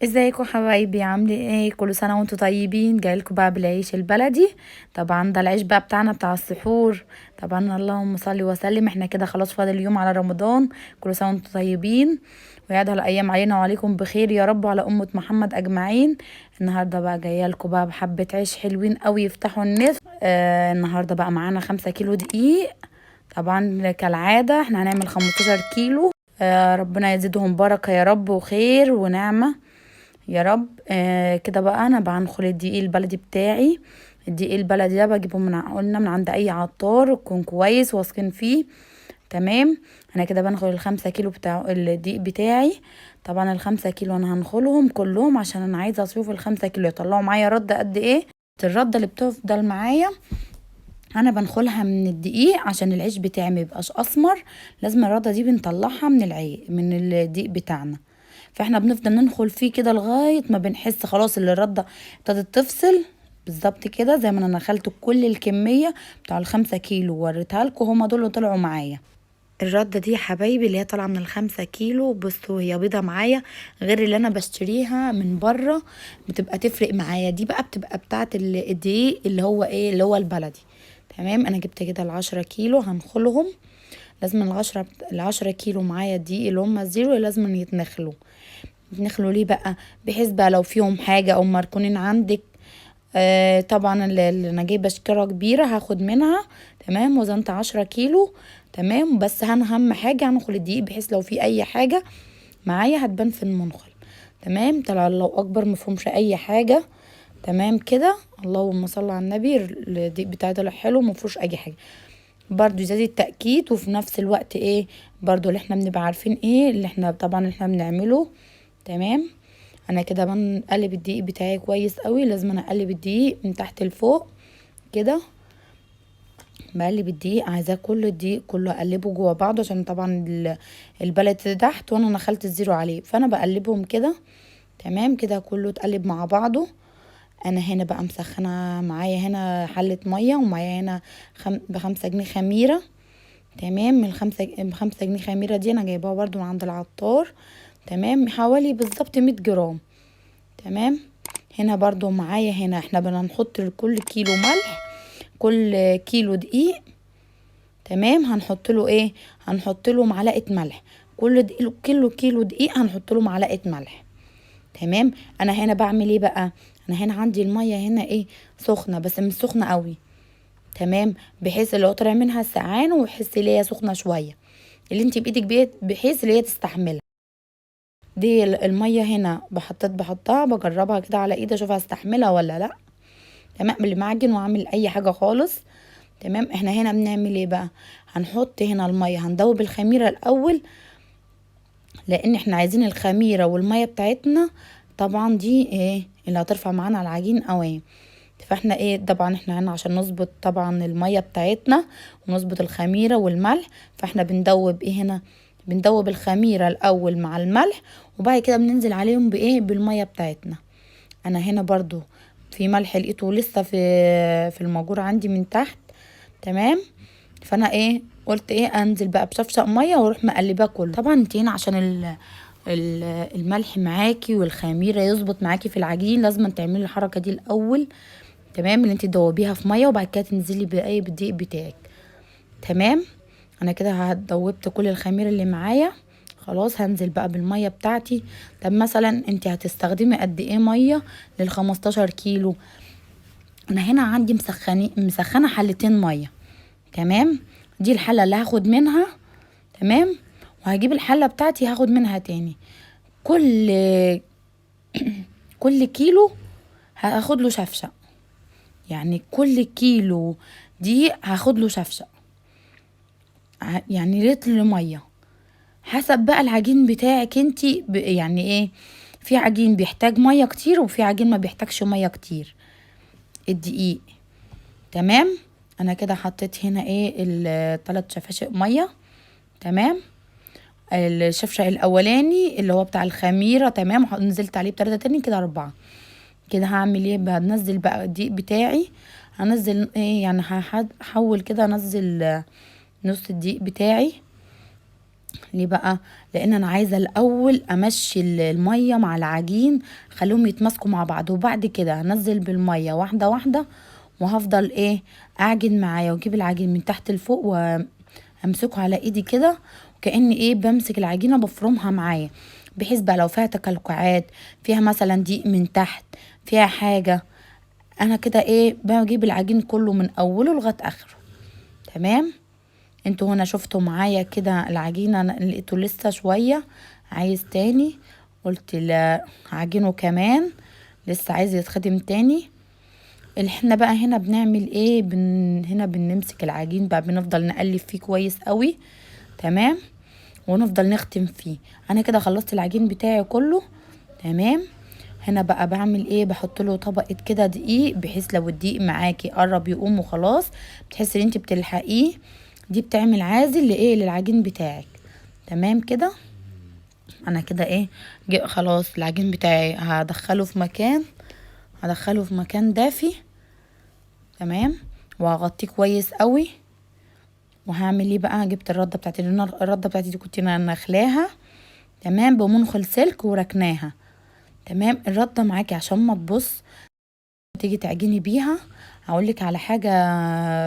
ازيكم حبايبي؟ عاملين ايه؟ كل سنة وانتم طيبين. جايلكم بقى بالعيش البلدي. طبعا ده العيش بقى بتاعنا بتاع السحور. طبعا اللهم صل وسلم. احنا كده خلاص فاضل يوم على رمضان. كل سنة وانتم طيبين، ويعيدها الايام علينا وعليكم بخير يا رب، وعلى امه محمد اجمعين. النهارده بقى جاية لكم بقى بحبه عيش حلوين قوي يفتحوا النفس. النهارده بقى معانا 5 كيلو دقيق. طبعا كالعادة احنا هنعمل 15 كيلو. ربنا يزيدهم بركة يا رب وخير ونعمه يا رب. كده بقى انا بنخل الدقيق البلدي بتاعي. الدقيق البلدي ده بجيبه من قلنا من عند اي عطار يكون كويس واثقين فيه. تمام. انا كده بنخل ال5 كيلو بتاع الدقيق بتاعي. طبعا ال5 كيلو انا هنخلهم كلهم عشان انا عايزه اشوف ال5 كيلو يطلعوا معايا رده قد ايه. الردة اللي بتفضل معايا انا بنخلها من الدقيق عشان العيش بتاعي ما يبقاش اسمر. لازم الردة دي بنطلعها من العيش من الدقيق بتاعنا. فاحنا بنفضل ننخل فيه كده لغاية ما بنحس خلاص ان الردة ابتدت تفصل بالظبط كده، زي ما انا نخلت كل الكمية بتاع ال5 كيلو وريتها لكم، هما دول اللي طلعوا معايا. الردة دي يا حبايبي اللي هي طالعه من ال5 كيلو، بصوا هي بيضة معايا غير اللي انا بشتريها من بره، بتبقى تفرق معايا. دي بقى بتبقى بتاعه الدقيق اللي هو ايه، اللي هو البلدي. تمام. انا جبت كده ال10 كيلو هنخلهم. لازم ال10 كيلو معايا دقيق اللي هم الزيرو لازم يتنخلوا. يتنخلوا ليه بقى؟ بحيث بقى لو فيهم حاجة او مركونين عندك. طبعا اللي انا جايبه شكاره كبيرة هاخد منها. تمام. وزنت 10 كيلو. تمام. بس اهم حاجة هنخل الدقيق بحيث لو في اي حاجة معايا هتبان في المنخل. تمام. طلع الله اكبر مفهومش اي حاجة. تمام كده. اللهم صل على النبي. الدقيق بتاعي طلع حلو مفيهوش اي حاجة. برضو زاد التأكيد، وفي نفس الوقت ايه برضو اللي احنا بنبقى عارفين ايه اللي احنا طبعا احنا بنعمله. تمام. انا كده بنقلب الدقيق بتاعي كويس قوي. لازم انا اقلب الدقيق من تحت لفوق كده. بقلب الدقيق، عايزاه كل الدقيق كله اقلبه جوه بعضه عشان طبعا البلد تحت وانا نخلت الزيرو عليه، فانا بقلبهم كده. تمام كده كله اتقلب مع بعضه. انا هنا بقى مسخنه معايا هنا حله مية، ومعايا هنا ب5 جنيه خميره. تمام. من ب5 جنيه خميره دي انا جايباها برضو من عند العطار. تمام. حوالي بالظبط 100 جرام. تمام. هنا برضو معايا هنا احنا بنحط لكل كيلو ملح، كل كيلو دقيق. تمام. هنحط له ايه؟ هنحط له معلقه ملح. كل دقيق، كيلو دقيق هنحط له معلقه ملح. تمام. انا هنا بعمل ايه بقى؟ انا هنا عندي المية هنا ايه سخنة، بس مش سخنة قوي. تمام. بحيث اللي هو طالع منها السقعان ويحس ان هي سخنة شوية، اللي انت بايدك بحيث اللي هي تستحملها. دي المية هنا بحطها بجربها كده على ايدي اشوفها استحملها ولا لا. تمام. اللي معجن واعمل اي حاجة خالص. تمام. احنا هنا بنعمل ايه بقى؟ هنحط هنا المية، هندوب الخميره الاول لان احنا عايزين الخميره والمية بتاعتنا طبعا دي ايه اللي هترفع معانا العجين قوي. فاحنا ايه طبعا احنا هنا عشان نظبط طبعا المية بتاعتنا ونظبط الخميره والملح، فاحنا بندوب ايه هنا؟ بندوب الخميره الاول مع الملح، وبعد كده بننزل عليهم بايه؟ بالمية بتاعتنا. انا هنا برضو في ملح لقيته لسه في الماجور عندي من تحت. تمام. فانا ايه قلت ايه انزل بقى بشفشق مية واروح مقلباه كله. طبعا انت هنا عشان الملح معاكي والخميره يظبط معاكي في العجين لازم تعملي الحركة دي الاول. تمام. اللي انت تدوبيها في مية وبعد كده تنزلي بايه بالدقيق بتاعك. تمام. انا كده دوبت كل الخميره اللي معايا خلاص. هنزل بقى بالمية بتاعتي. طب مثلا انت هتستخدمي قد ايه مية لل15 كيلو؟ انا هنا عندي مسخنه حلتين مية. تمام. دي الحلة اللي هاخد منها. تمام. وهجيب الحلة بتاعتي هاخد منها تاني. كل كيلو هاخد له شفشق، يعني كل كيلو دي هاخد له شفشق، يعني لتر مية حسب بقى العجين بتاعك انتي. يعني ايه، في عجين بيحتاج مية كتير وفي عجين ما بيحتاجش مية كتير الدقيق. تمام. انا كده حطيت هنا ايه ال3 شفاشق مية. تمام. الشفشق الاولاني اللي هو بتاع الخميره. تمام. نزلت عليه ب3 تاني كده 4 كده. هعمل ايه؟ بنزل بقى الدقيق بتاعي. هنزل ايه يعني هحول كده، انزل نص الدقيق بتاعي. ليه بقى؟ لان انا عايزه الاول امشي المية مع العجين، خليهم يتماسكوا مع بعض، وبعد كده هنزل بالمية واحدة واحدة، وهفضل ايه اعجن معايا، واجيب العجين من تحت لفوق وامسكه على ايدي كده، وكأني ايه بمسك العجينة بفرمها معايا، بحيث بقى لو فيها تكلكعات، فيها مثلا دقيق من تحت، فيها حاجة، انا كده ايه بجيب العجين كله من اوله لغاية اخره. تمام. انتوا هنا شفتوا معايا كده العجينة، انا لقيته لسه شوية عايز تاني، قلت لا عجينه كمان لسه عايز يتخدم تاني. احنا بقى هنا بنعمل ايه؟ هنا بنمسك العجين بقى، بنفضل نقلب فيه كويس قوي. تمام. ونفضل نختم فيه. انا كده خلصت العجين بتاعي كله. تمام. هنا بقى بعمل ايه؟ بحط له طبقه كده دقيق، بحيث لو الدقيق معاكي قرب يقوم وخلاص بتحسي ان انت بتلحقيه، دي بتعمل عازل لايه؟ للعجين بتاعك. تمام كده. انا كده ايه خلاص العجين بتاعي هدخله في مكان، هدخله في مكان دافي. تمام. وهغطيه كويس قوي. وهعمل ايه بقى؟ جبت الردة بتاعتي، الردة بتاعتي دي كنت انا نخلاها. تمام. بمنخل سلك وركناها. تمام. الردة معاكي عشان ما تبص تيجي تعجني بيها. هقولك على حاجة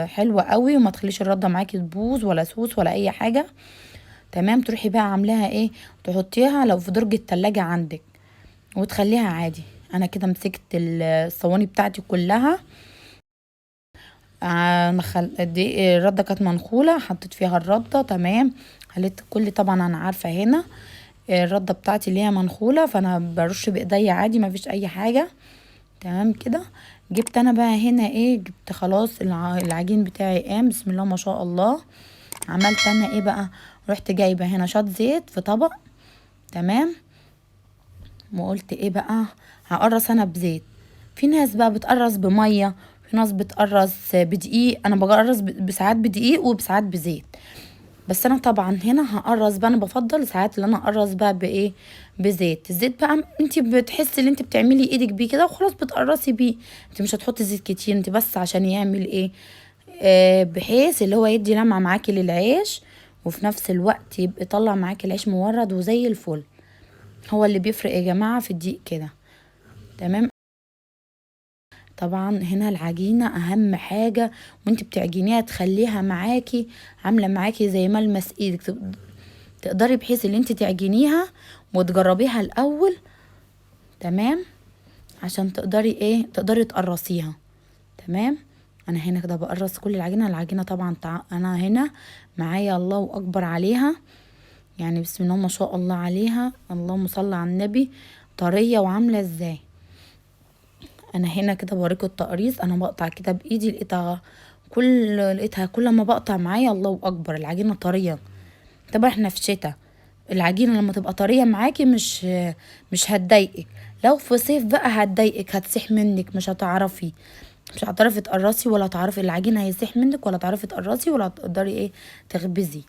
حلوة قوي، وما تخليش الردة معاكي تبوظ ولا سوس ولا اي حاجة. تمام. تروحي بقى عاملاها ايه؟ تحطيها لو في درج التلاجة عندك وتخليها عادي. انا كده مسكت الصواني بتاعتي كلها. دي الردة كانت منخولة، حطيت فيها الردة. تمام. خليت كل، طبعا انا عارفة هنا الردة بتاعتي اللي هي منخولة، فانا برش بايديا عادي مفيش اي حاجة. تمام كده. جبت انا بقى هنا ايه؟ جبت خلاص العجين بتاعي قام بسم الله ما شاء الله. عملت انا ايه بقى؟ رحت جايبة هنا شط زيت في طبق. تمام. وقلت ايه بقى؟ هقرص انا بزيت. في ناس بقى بتقرص بمية، في ناس بتقرص بدقيق، انا بقرص بساعات بدقيق وبساعات بزيت، بس انا طبعا هنا هقرص بقى، انا بفضل ساعات اللي انا اقرص بقى بايه؟ بزيت. الزيت بقى انت بتحسي ان انت بتعملي ايدك بيه كده وخلاص، بتقرصي بيه، انت مش هتحطي زيت كتير، انت بس عشان يعمل ايه؟ بحيث اللي هو يدي لمعة معاكي للعيش، وفي نفس الوقت يبقى يطلع معاكي العيش مورد وزي الفل. هو اللي بيفرق يا جماعة في الدقيق كده. تمام. طبعا هنا العجينة اهم حاجة، وانت بتعجنيها تخليها معاكي عاملة معاكي زي ملمس ايدك، تقدري بحيث ان انت تعجنيها وتجربيها الاول. تمام. عشان تقدري ايه؟ تقدري تقرصيها. تمام. انا هنا كده بقرص كل العجينة. العجينة طبعا انا هنا معايا الله اكبر عليها، بسم الله ما شاء الله عليها، اللهم صل على النبي، طرية وعاملة ازاي. انا هنا كده بوريكم التقريص، انا بقطع كده بايدي، لقيتها كل ما بقطع معايا الله اكبر العجينة طرية. طبعا احنا في شتاء، العجينة لما تبقى طرية معاكي مش هتضايقك. لو في صيف بقى هتضايقك، هتسيح منك، مش هتعرفي تقرصي، ولا تعرفي العجينة هيسيح منك، ولا تعرفي تقرصي، ولا تقدري ايه تخبزي.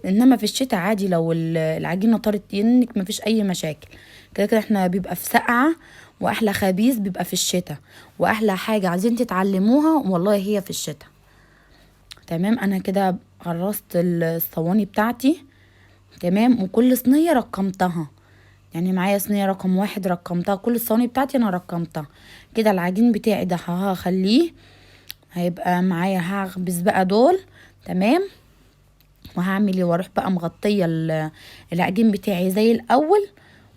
انما في الشتاء عادي لو العجينة طارت منك مفيش اي مشاكل، كده كده احنا بيبقى في سقعه، واحلى خبيز بيبقى في الشتاء، واحلى حاجة عايزين تتعلموها والله هي في الشتاء. تمام. انا كده غرست الصواني بتاعتي. تمام. وكل صينية رقمتها، معايا صينية رقم 1 رقمتها، كل الصواني بتاعتي انا رقمتها كده. العجين بتاعي ده هخليه هيبقى معايا، هخبز بقى دول. تمام. وهعمل ايه؟ واروح بقى مغطيه العجين بتاعي زي الاول،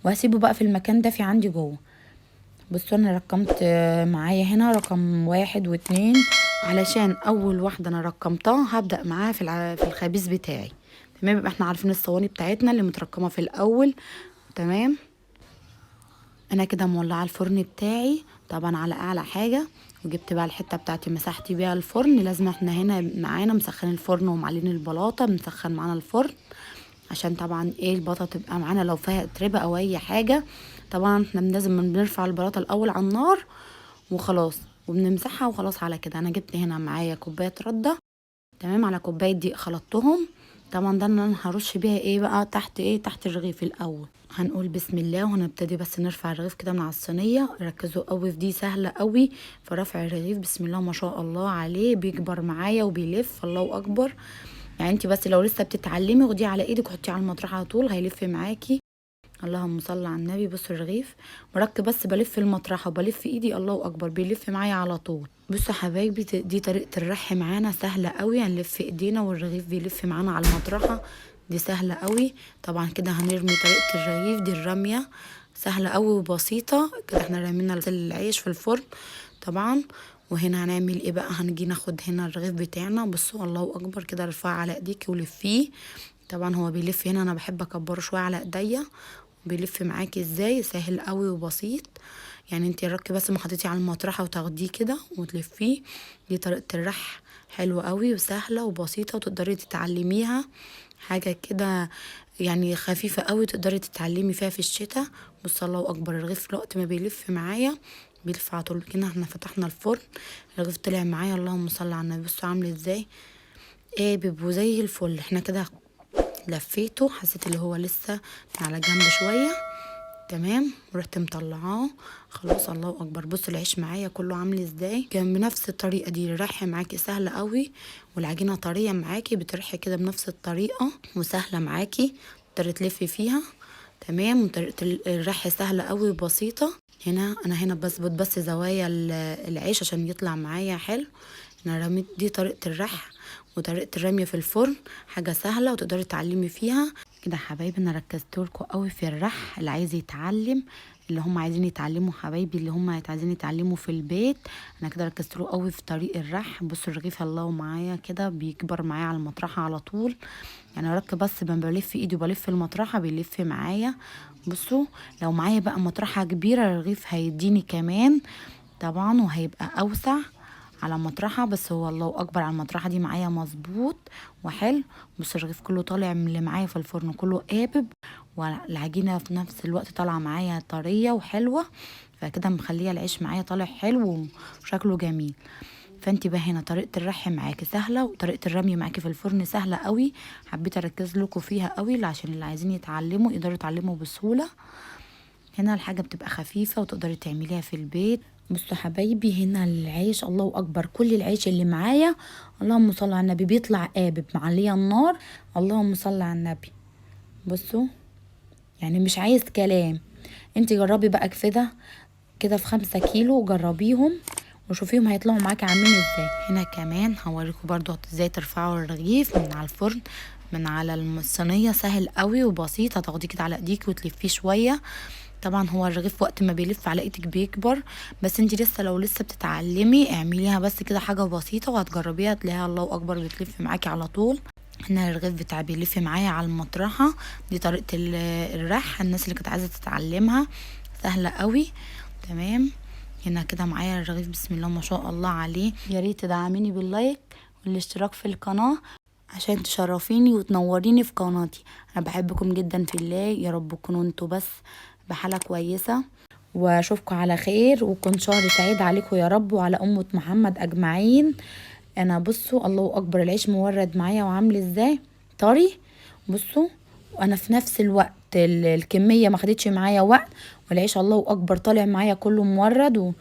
وهسيبه بقى في المكان ده في عندي جوه. بصوا انا رقمت معايا هنا رقم 1 و2، علشان اول واحدة انا رقمتها هبدا معاها في الخبيز بتاعي. تمام. يبقى احنا عارفين الصواني بتاعتنا اللي مترقمه في الاول. تمام. انا كده مولعه الفرن بتاعي طبعا على اعلى حاجة، وجبت بقى الحتة بتاعتي مسحت بيها الفرن. لازم احنا هنا معانا مسخن الفرن ومعلين البلاطه، بنسخن معانا الفرن عشان طبعا ايه البلاطه تبقى معانا لو فيها اتربه او اي حاجة. طبعا احنا لازم بنرفع البلاطه الاول على النار وخلاص، وبنمسحها وخلاص على كده. انا جبت هنا معايا كوباية رده، تمام، على كوباية دقيق خلطتهم. طبعا ده اللي انا هرش بيها ايه بقى تحت ايه، تحت الرغيف الاول. هنقول بسم الله وهنبتدي بس نرفع الرغيف كده من على الصينية. ركزوا قوي في دي، سهلة قوي في رفع الرغيف، بسم الله ما شاء الله عليه، بيكبر معايا وبيلف، الله اكبر. يعني انت بس لو لسه بتتعلمي خديه على ايدك وحطيه على المطرحه على طول هيلف معاكي. اللهم صل على النبي. بصوا الرغيف مركب، بس بلف المطرحه وبلف ايدي، الله اكبر بيلف معايا على طول. بصوا حبايبي دي طريقه الرح معانا سهلة قوي، هنلف ايدينا والرغيف بيلف معانا على المطرحه، دي سهلة قوي. طبعا كده هنرمي طريقه الرغيف دي، الرمية سهلة قوي وبسيطة كده. احنا رمينا العيش في الفرن طبعا. وهنا هنعمل ايه بقى؟ هنجي ناخد هنا الرغيف بتاعنا، بصوا الله اكبر كده، ارفعه على ايديكي ولفيه. طبعا هو بيلف هنا، انا بحب اكبره شوية على ايديا، بيلف معاكي ازاي، سهل قوي وبسيط. يعني انتي الرك بس ما حطيتيه على المطرحه وتاخديه كده وتلفيه. دي طريقه الرح حلوة قوي وسهلة وبسيطة وتقدري تتعلميها، حاجة كده يعني خفيفة قوي تقدري تتعلمي فيها في الشتاء. بص الله اكبر الرغيف وقت ما بيلف معايا بيلف على طول كده. احنا فتحنا الفرن الرغيف طلع معايا، اللهم صل على النبي. بصوا عامل ازاي، ايه بيبقوا زي الفل. احنا كده لفيته، حسيت اللي هو لسه على جنب شوية، تمام، ورحت مطلعاه خلاص. الله اكبر. بصوا العيش معايا كله عامل ازاي، كان بنفس الطريقة دي الرح معاكي سهلة قوي، والعجينه طرية معاكي، بترحي كده بنفس الطريقة وسهلة معاكي، تقدري تلفي فيها، تمام. وطريقه الرح سهلة قوي وبسيطة. هنا انا هنا بظبط بس زوايا العيش عشان يطلع معايا حلو. انا رميت دي طريقه الرح وطريقه الرمية في الفرن، حاجة سهلة وتقدري تتعلمي فيها كده. حبايبي انا ركزت لكم قوي في الرح، اللي عايز يتعلم، اللي هم عايزين يتعلموا حبايبي، اللي هم عايزين يتعلموا في البيت، انا كده ركزت لكم قوي في طريق الرح. بصوا الرغيف الله معايا كده بيكبر معايا على المطرحه على طول، يعني رك بس بلف ايدي وبلف المطرحه بيلف معايا. بصوا لو معايا بقى مطرحه كبيرة الرغيف هيديني كمان طبعا، وهيبقى اوسع على مطرحه، بس هو الله اكبر على المطرحه دي معايا مظبوط وحلو. بص الرغيف كله طالع من اللي معايا في الفرن كله قابب، والعجينه في نفس الوقت طالعه معايا طرية وحلوه، فكده مخليه العيش معايا طالع حلو وشكله جميل. فانت بقى هنا طريقه الرح معاكي سهلة، وطريقه الرمي معاكي في الفرن سهلة قوي، حبيت اركز لكم فيها قوي عشان اللي عايزين يتعلموا يقدروا يتعلموا بسهولة. هنا الحاجة بتبقى خفيفة وتقدري تعمليها في البيت. بصوا حبايبي هنا العيش الله اكبر، كل العيش اللي معايا اللهم صل على النبي بيطلع قابب، معليه النار، اللهم صل على النبي. بصوا يعني مش عايز كلام، انت جربي بقى كده كده في 5 كيلو، جربيهم وشوفيهم هيطلعوا معاكي عاملين ازاي. هنا كمان هوريكم برضو ازاي ترفعوا الرغيف من على الفرن من على الصينية، سهل قوي وبسيط. هتاخديه كده على ايديكي وتلفيه شوية. طبعا هو الرغيف وقت ما بيلف على ايدك بيكبر، بس انت لسه لو لسه بتتعلمي اعمليها بس كده حاجة بسيطة وهتجربيها تلاقيها الله اكبر بتلف معاكي على طول. هنا الرغيف بتاع بيلف معايا على المطرحه، دي طريقه الرح، الناس اللي كانت عايزه تتعلمها سهلة قوي، تمام. هنا كده معايا الرغيف بسم الله ما شاء الله عليه. يا ريت تدعميني بال like والاشتراك في القناة عشان تشرفيني وتنوريني في قناتي. انا بحبكم جدا في الله، يا رب تكونوا انتوا بس بحالة كويسة، واشوفكم على خير، ويكون شهر سعيد عليكم يا رب وعلى أمة محمد أجمعين. انا بصوا الله اكبر العيش مورد معايا وعامل ازاي طري. بصوا وانا في نفس الوقت الكمية ما خدتش معايا وقت، والعيش الله اكبر طالع معايا كله مورد.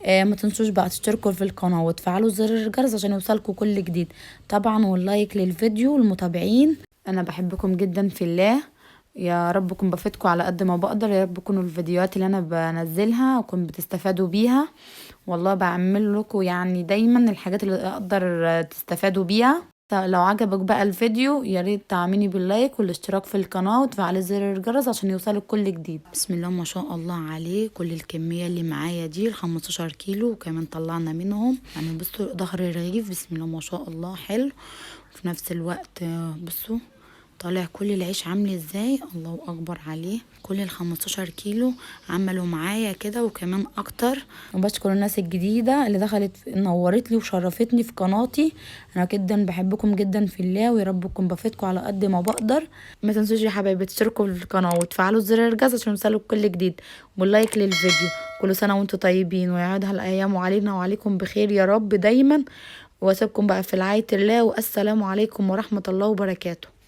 ما تنسوش بقى تشتركوا في القناة وتفعلوا زر الجرس عشان يوصلكوا كل جديد طبعا، وال like للفيديو والمتابعين. انا بحبكم جدا في الله، يا رب اكون بفيدكم على قد ما بقدر، يا رب تكونوا الفيديوهات اللي انا بنزلها اكون بتستفادوا بيها. والله بعمل لكم يعني دايما الحاجات اللي اقدر تستفادوا بيها. لو عجبك بقى الفيديو يا ريت تعملي بال like والاشتراك في القناة وتفعلي زر الجرس عشان يوصلك كل جديد. بسم الله ما شاء الله عليه، كل الكمية اللي معايا دي 15 كيلو وكمان طلعنا منهم يعني. بصوا ظهر الرغيف بسم الله ما شاء الله حلو، وفي نفس الوقت بصوا طالع كل العيش عامل ازاي، الله اكبر عليه. كل 15 كيلو عملوا معايا كده وكمان اكتر. وبشكر الناس الجديدة اللي دخلت نورت لي وشرفتني في قناتي. انا جدا بحبكم جدا في الله، ويا رب اكون بفيدكم على قد ما بقدر. ما تنسوش يا حبايبي تشتركوا في القناة وتفعلوا زر الجرس عشان يوصلكوا كل جديد، وال like للفيديو. كل سنة وانتم طيبين، ويعيدها الايام وعلينا وعليكم بخير يا رب دايما. واسيبكم بقى في رعاية الله، والسلام عليكم ورحمة الله وبركاته.